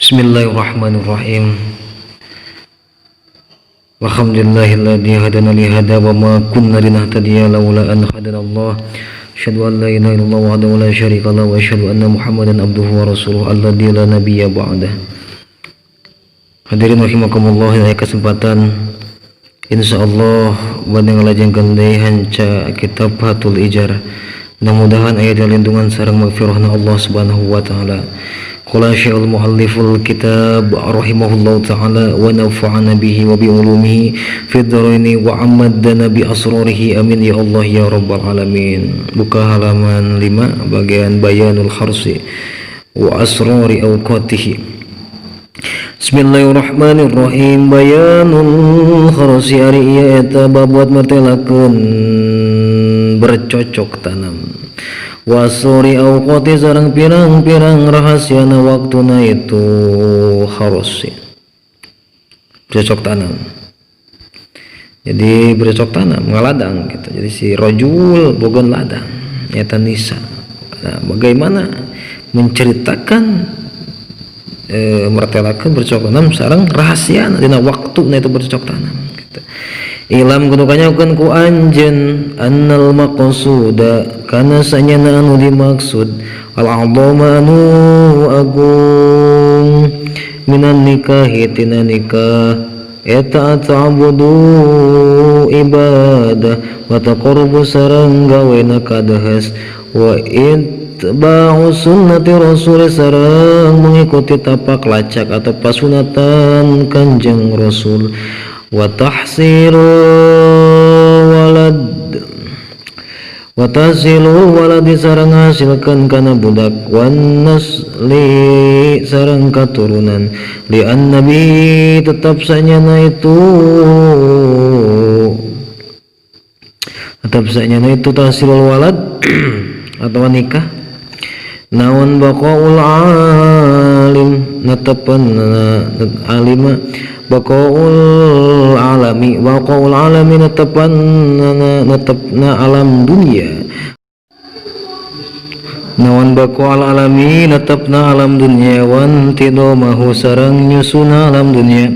Bismillahirrahmanirrahim. Alhamdulillahilladzi hadana li hada wa ma kunna linahtadiya laula an hadana Allah. Asyhadu an la ilaha illallah wahdahu la syarika lahu wa asyhadu anna Muhammadan abduhu wa rasuluhu alladzi la nabiyya ba'dah. Hadirin rahimakumullah, ini kesempatan insyaallah bade ngalajengkeun deui hanca kitab Fathul Ijar. Mudah-mudahan aya lindungan sareng magfirahna Allah Subhanahu wa taala. Qala syaikh mualliful kitab rahimahullahu taala wa nafa'ana bihi wa bi ulumihi fid dharaini wa amaddana bi asrarihi, amin ya Allah ya rabbal alamin. Buka halaman 5, bagian bayanul kharsi wa asrari awqatihi. Bismillahirrahmanirrahim. Bayanul kharsi, ari ieu eta babuat mertelakeun bercocok tanam, wasuri awqati sareng pirang-pirang rahasiana waktuna itu harus bercocok tanam. Jadi bercocok tanam, ngaladang gitu. Jadi si rojul boga ladang nyata nisa. Nah, bagaimana menceritakan mertelakeun bercocok tanam sareng rahasia dina waktu itu bercocok tanam gitu. Ilam, kudu kanyahokeun ku anjeun, annal maqsuda, kana sanyana anu dimaksud, al a'zama, anu agung, minan nikahi, tina nikah eta ta'abudu, ibadah, wa taqarrubu, sareng gawena kadehes, wa itba'u sunnati rasul, sareng mengikuti tapak lacak atau pasunatan Kanjeng Rasul, wa tahsilul walad, wa tahsilul waladi, sareng ngahasilkeun kana budak, wan nasli, sareng katurunan, li annabi, tetap sanyana itu, tetap sanyana itu tahsilul walad atau nikah naon, baqaul alim, netepan alima, baqaul alami, baqaul alami, netepan netepna alam dunia, naon, baqaul alami, netepna alam dunia, wan mahu, sareng nyusuna alam dunia,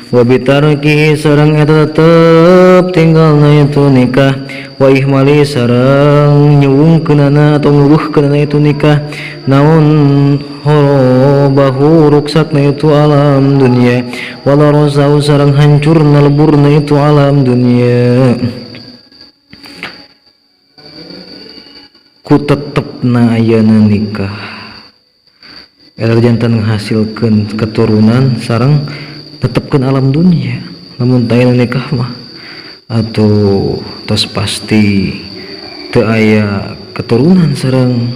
wa bitarkihi, sareng eta tetep tinggalna itu nikah, wa ihmali, sareng nyuwungkeunana atau ngeuweuhkeunana itu nikah, naon, horobahu, ruksakna itu alam dunia, wala rosahu, sareng hancurna, leburna itu alam dunia. Ku tetepna ayana nikah eta jantan menghasilkan keturunan sareng tetepkeun alam dunia. Namun tayana nikah mah atau tos pasti teu aya keturunan sareng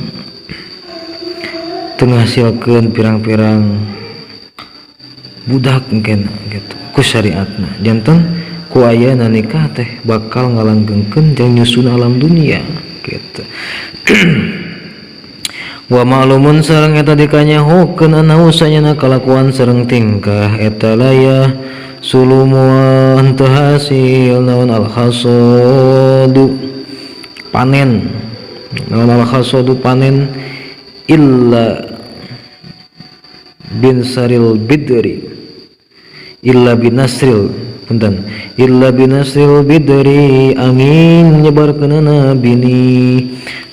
teu ngahasilkeun pirang-pirang budak mungkin gitu. Ku syariatna janten ku ayana nikah teh bakal ngalanggengkeun jeung nyusun alam dunia gitu. Wa ma'lumun, sareng eta dikanyahokeun, annahu, sanyana kalakuan sareng tingkah eta layah sulumuan, teu hasil naon, al hasadu, panen, naon, al hasadu, panen, illa bin saril bidri, illa binasril, punten, illa binasril bidri, angin nyebarkeunana bini.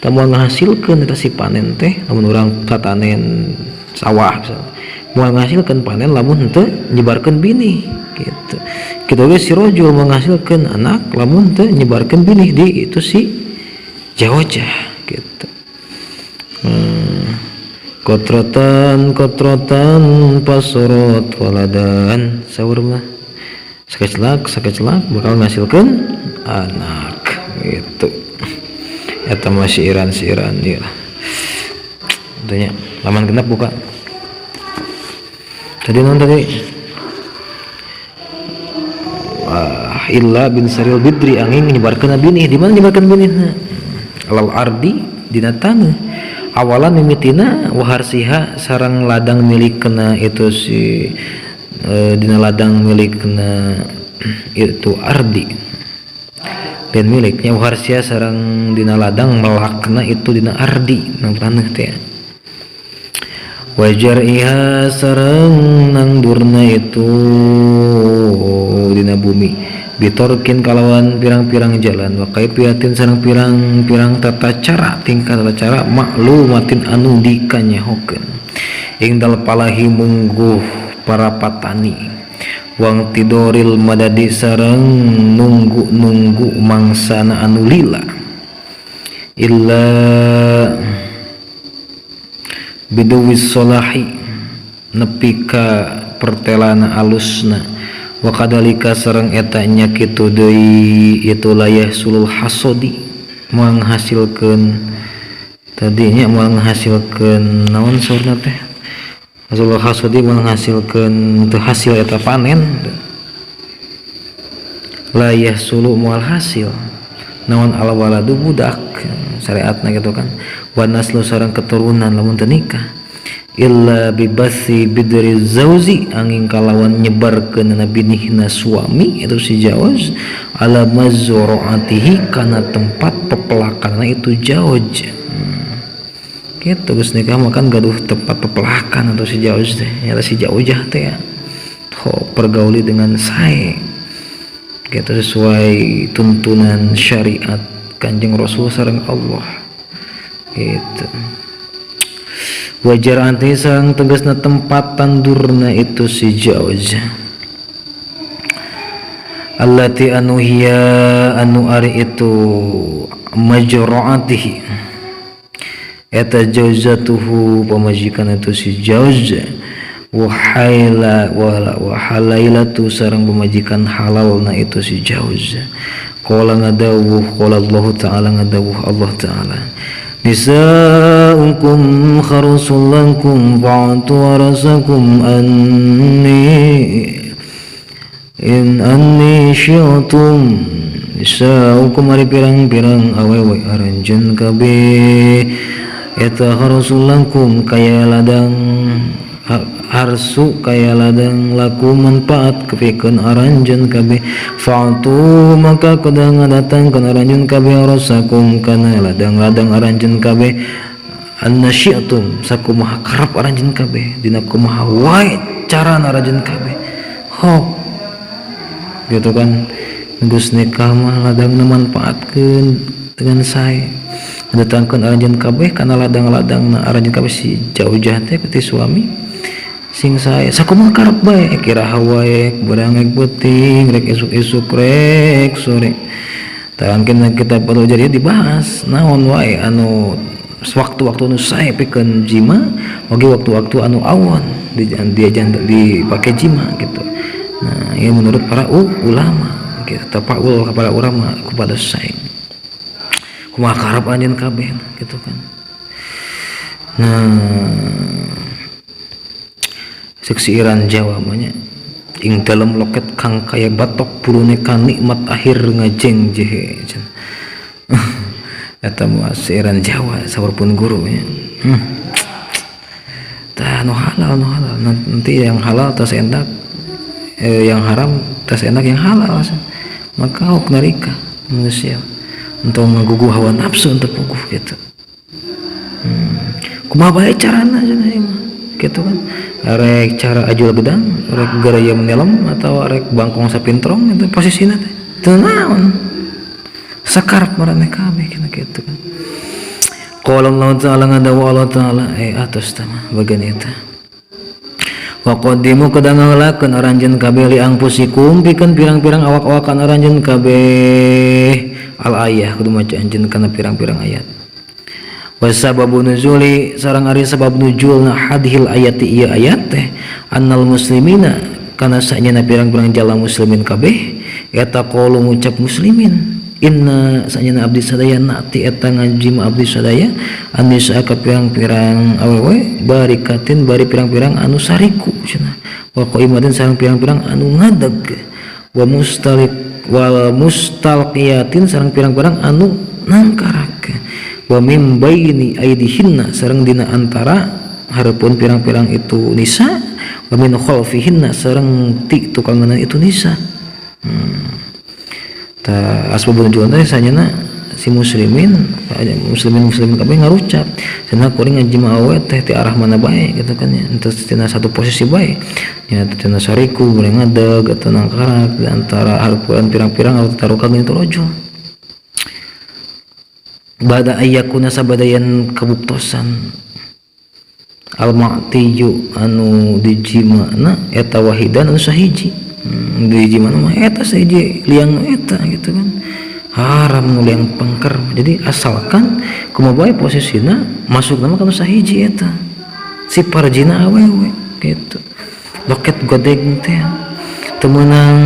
Moal ngahasilkeun eta si panen teh lamun urang tatanen sawah misalnya, moal ngahasilkeun panen lamun henteu nyebarkeun binih gitu. Kitu ge si rojul menghasilkeun anak lamun teu nyebarkeun binih di itu si jawajah gitu. Kotrotan kotrotan pasorot waladan, saur mah sakecelak sakecelak bakal ngahasilkeun anak gitu. Eta mah siiran siiran ieu lah. Tanya laman 6, buka tadi non tadi. Wah, illa bin saril bidri, angin menyebarkan binih. Di mana menyebarkan binih? Alal ardi, dina taneuh, awalan, mimitina, waharsiha, sarang ladang milikna itu si dina ladang milikna itu ardi dan miliknya, waharsia, sarang dina ladang melakna itu dina ardi, na taneuh teh. Wajar iha sareng nangdurna itu dina bumi bitorkin kalawan pirang-pirang jalan wa kaifiatin sareng pirang-pirang tata cara tingkah tata cara maklumatin anu dikanyahokeun ing dal palahi mungguh para patani wang tidoril madadi sareng nunggu-nunggu mangsana anu lila illa biduwis solahi nepi ka pertelana alusna wa kadalika sareng eta nya kitu deui itu layah sulul hasodi menghasilkeun tadinya menghasilkeun naon saurna teh hasilul hasodi menghasilkeun teu hasil eta panen layah sulu moal hasil naon al waladu budak syariatna gitu kan wa naslu sareng keturunan lamun teu nikah illa bibasi bidri zauzi angin kalawan nyebarkeun binihna suami itu si jawaz ala mazra'atihi kana tempat pepelakanna itu jawaz. Gitu geus nikah mah kan gaduh tempat pepelakan atau si jawaz teh ya si jaujah teh ya pergauli dengan sae gitu sesuai tuntunan syariat Kanjeng Rasul sareng Allah gitu. Wajar anti sang tegasna tempat tandurna itu si jauj allati anu hiya anu ari itu majra'atihi eta jauzatuhu pamajikan itu si jauj wa hayla wa halailatu sareng pamajikan halalna itu si jauj. Qala ngadawuh qala Allah ta'ala ngadawuh Allah ta'ala nisa'ukum kharusul lakum fa'tu warasakum anni in anni syi'tum nisa'ukum ari pirang-pirang awewe aranjeun kabeh eta kharusul lakum kaya ladang harsu kaya ladang laku manfaat kepikeun aranjeun kabeh fa'tu maka kedah ngadatangkeun aranjeun kabeh rasakum kana ladang-ladang aranjeun kabeh annasyi'tum sakumaha karep aranjeun kabeh dina kumaha wae carana aranjeun kabeh hok gitu kan. Geus nikah mah ladangna manfaatkeun dengan sae ngadatangkeun aranjeun kabeh kana ladang-ladangna aranjeun kabeh si jaujah teh ti suami sing sae sakumaha karep bae kira wae beurang rek beuting rek esuk-esuk rek sore tangkeun kita perlu jadi dibahas naon wae anu waktu-waktu anu sae pikeun jima oge waktu-waktu anu awon dia jangan dipake jima gitu. Nah ya menurut para ulama gitu tafaul kepada ulama kepada sae kumaha karep anjeun kabeh gitu kan. Nah seksi Iran Jawa mah ing dalem loket kang kaya batok burune kanikmat akhir ngajeng jehe eta mah seiran Jawa saur pun guru nya. Tah nu halal nu halal nanti yang halal tas enak yang haram tas enak yang halal maka hok narika manusia untuk ngagugu hawa nafsu untuk puguh gitu. Kumaha bae carana cenah ieu mah gitu kan. Rek cara ajul gedang, rek garaya menelem atau rek bangkong sapintrong itu posisina teh. Teu naon. Sakarep maraneh kabeh kana kitu kan. Qala Allah ta'ala ngadawu Allah ta'ala atos tah mah bagian eta. Wa qaddimu kedah ngaheulakeun aranjeun kabeh li angpusikum pikeun pirang-pirang awak-awakan aranjeun kabeh. Al ayah kudu maca anjeun kana pirang-pirang ayat. Wasababu nuzuli sareng ari sabab nuzulna hadhil ayati ieu ayat teh annal muslimina kana sanyana pirang-pirang jala muslimin kabeh eta qaulu ngucap muslimin inna sanyana abdi sadaya nati eta ngajima abdi sadaya anisa ka pirang-pirang awewe barikatin bari pirang-pirang anu sariku cenah wa qaimatin sareng pirang-pirang anu ngadeg wa mustalik wal mustalqiyatin sareng pirang-pirang anu nangkarak wa mim baini aidihinna sareng dina antara hareupeun pirang-pirang itu nisa wa min khalfihinna sareng ti tukangeuna itu nisa. Ta asbabun nuzul teh sanyana Si muslimin muslimin muslimin kabeh ngarucap cenah kuring ngajima awewe teh ti arah mana bae gitu kan ya, entos tina satu posisi bae nya, tina sariku boleh ngadeg atau nangkarak di antara hareupeun pirang-pirang atau tarukan itu rojul bada ayyakuna sabadayan kabuktosan al-ma'tiyu anu dijimana eta wahidan anu sahiji. Dijimana mah eta sahiji liang eta gitu kan, haram nu liang pengker. Jadi asalkan kumaha bae posisina masuk nama kana sahiji eta si parjina awewe gitu, loket godeg teh teu meunang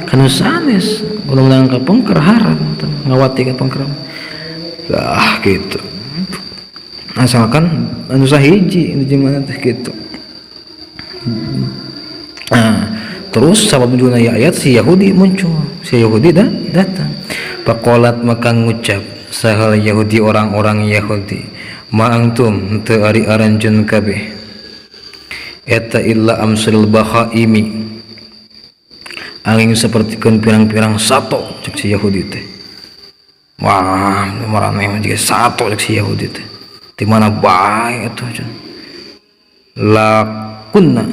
kanu sanes, kudu meunang ka pengker haram ngawati ka pengker ah gitu, asalkan anu sahiji gimana teh gitu. Nah, terus sabab munculna ayat si Yahudi muncul, si Yahudi dah datang. Faqalat maka ngucap sahal Yahudi orang-orang Yahudi, ma antum teu ari aranjeun kabeh eta illa amsalul bahaimi angin sapertikeun pirang-pirang sato cek si Yahudi teh. Wah, maraneh mah jiga sato cek si Yahudi teh. Di mana bae atuh cenah. Lakunna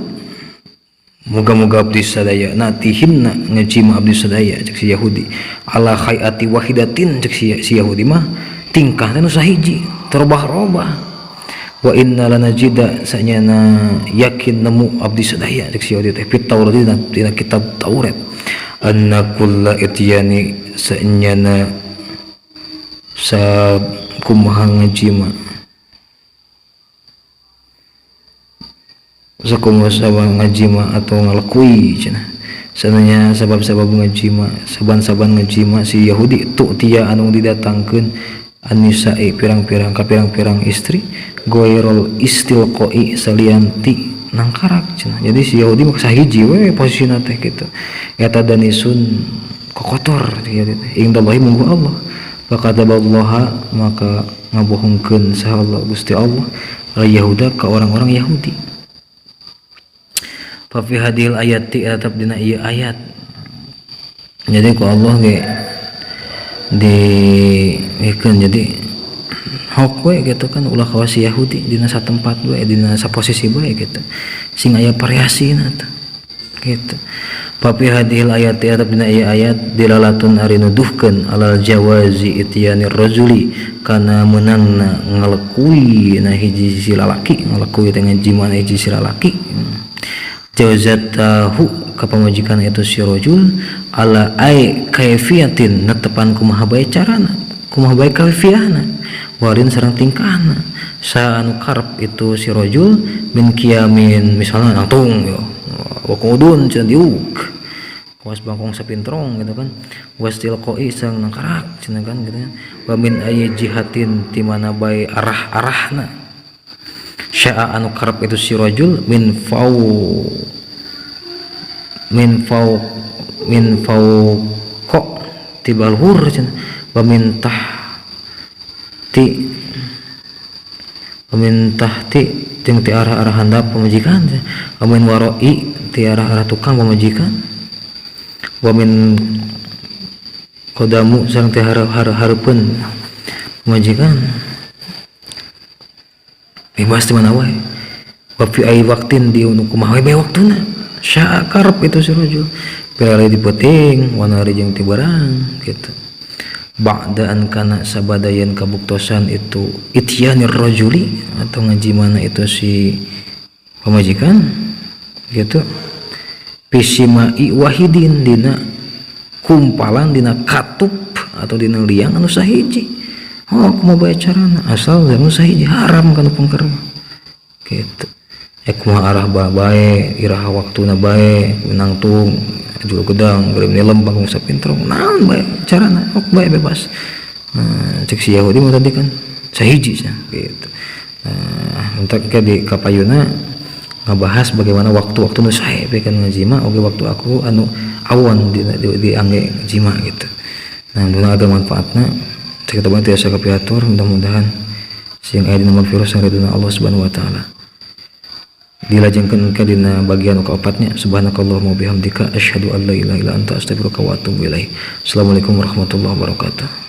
moga-moga abdi sadaya natihinna ngejima abdi sadaya cek si Yahudi ala khayati wahidatin cek si Yahudi mah tingkah teh nu sahiji terobah-robah. Wa inna lanajida sanyana yakin nemu abdi sadaya cek si Yahudi teh fit Taurat dina kitab Taurat anna kulla ityani sanyana sa kumaha ngejima sakumaha ngajima atau ngalekui cenah sananya sabab-sabab ngajima saban-saban ngajima si Yahudi tu tia anu didatangkeun an-nisa'i pirang-pirang ka pirang-pirang istri goirol istilqoi salianti nangkarak cenah. Jadi si Yahudi mah sahiji we posisina teh kitu eta danisun kokotor teh indallahi munggu Allah faqadaballaha maka ngabohongkeun saha Allah Gusti Allah al Yahuda ka orang-orang Yahudi. Fa fi hadhil ayati tetap dina ieu ayat. Jadi ku Allah ge dikeun jadi hok we gitu kan, ulah kawas Yahudi dina satempat we dina saposisi bae gitu sing aya variasina teh gitu. Fa fi hadhil ayati tetap dina ieu ayat dilalatun ari nuduhkeun alal jawazi ityanir rajuli kana meunangna ngalekui na hiji si lalaki ngalekui teh ngajima na hiji si lalaki jawazatahu ka pamajikan itu si rajul ala ai kaifiatin netepan kumaha bae carana kumaha bae kaifiahna warin sareng tingkahna sa anu karep itu si rajul min kiamin misalnya nangtung yo wa qudun cenah diuk was bangkong sapintrong gitu kan wastilqoi sang nangkarak cenah kan gitu kan wa min ayyi jihatin ti mana bae arah-arahna syaa anu karep itu si rajul min fau min fau min fauqa tibalhur cenah wa min tahti wa min tahti jeung ti arah-arah handap pamajikan wa min waroi ti arah-arah tukang pamajikan wa min qadamu sareng ti hareupeun pamajikan bebas di mana wae wa fi ai waqtin di nu kumaha we waktuna syaa karep itu si rajul pilih di peuting wanari jeung ti barang gitu ba'da an kana sabadayan kabuktosan itu ityanir rajuli atau ngajimana itu si pamajikan gitu pisimai wahidin dina kumpalan dina katup atau dina liang anu sahiji. Oh kumaha bae carana asal anu sahiji haram kana pengker gitu. Kumaha arah bae iraha waktuna bae nangtung jul gedang bari nilem bangkong sapintrong naon bae carana ok bae bebas. Nah, cek si Yahudi mah tadi kan sahiji cenah gitu. Nah, entar ke di kapayuna ngabahas bagaimana waktu-waktu nu sae pikeun ngajima oge waktu aku anu awon di angge jima gitu. Nah, mudah-mudahan ada manfaatna. Cek kita tiasa kapiatur, mudah-mudahan sing aya dina magfirah sareng ridona Allah Subhanahu wa taala. Dilajengkeun ke dina bagian kaopatnya. Subhanakallahumma bihamdika asyhadu an la ilaha illa anta astaghfiruka wa atubu ilaik. Assalamualaikum warahmatullahi wabarakatuh.